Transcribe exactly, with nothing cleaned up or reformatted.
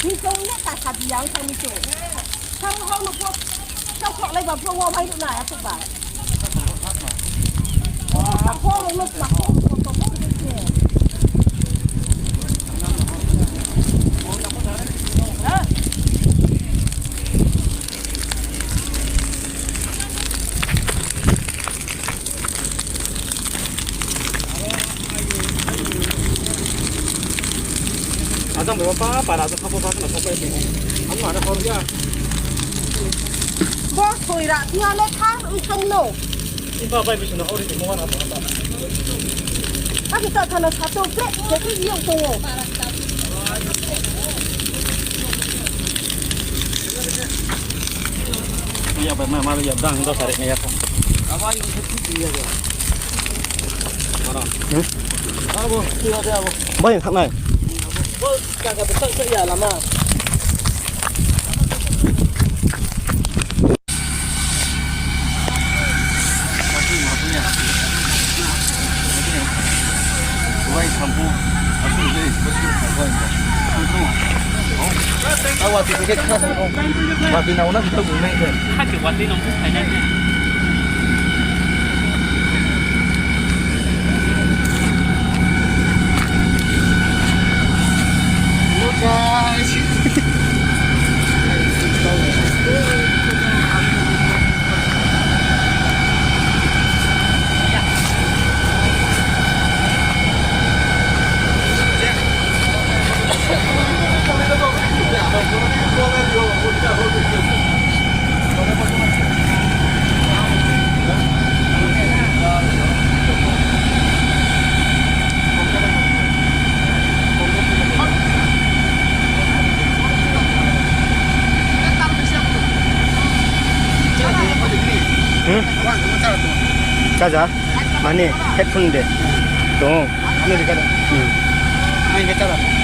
Ni tong ne ta sa biyang thang ni se. Thang hau no po. Chau kok lai ba po wa mai na ya ba. Ajang baba pa para ajang khapo pa kana khapo ya. Ang mana hor ya. Bo soira tiya le thang wi thang no. Iba bai bisuna hori di mo wana ba. Ka kita thana sato pre ke ti yang to. Ya, ba, ma, ma, ya, dang, dang, sare, ya, ka. Aba, ini sih, iya, ya. Mana? Hmm? Abo, iya, iya, abo. Bai, thang nai. Bo, kagak besar, saya lama. Hmm? Kaja? Mani headphone de. Dong. Ano di kada? Hmm. Ay, kata.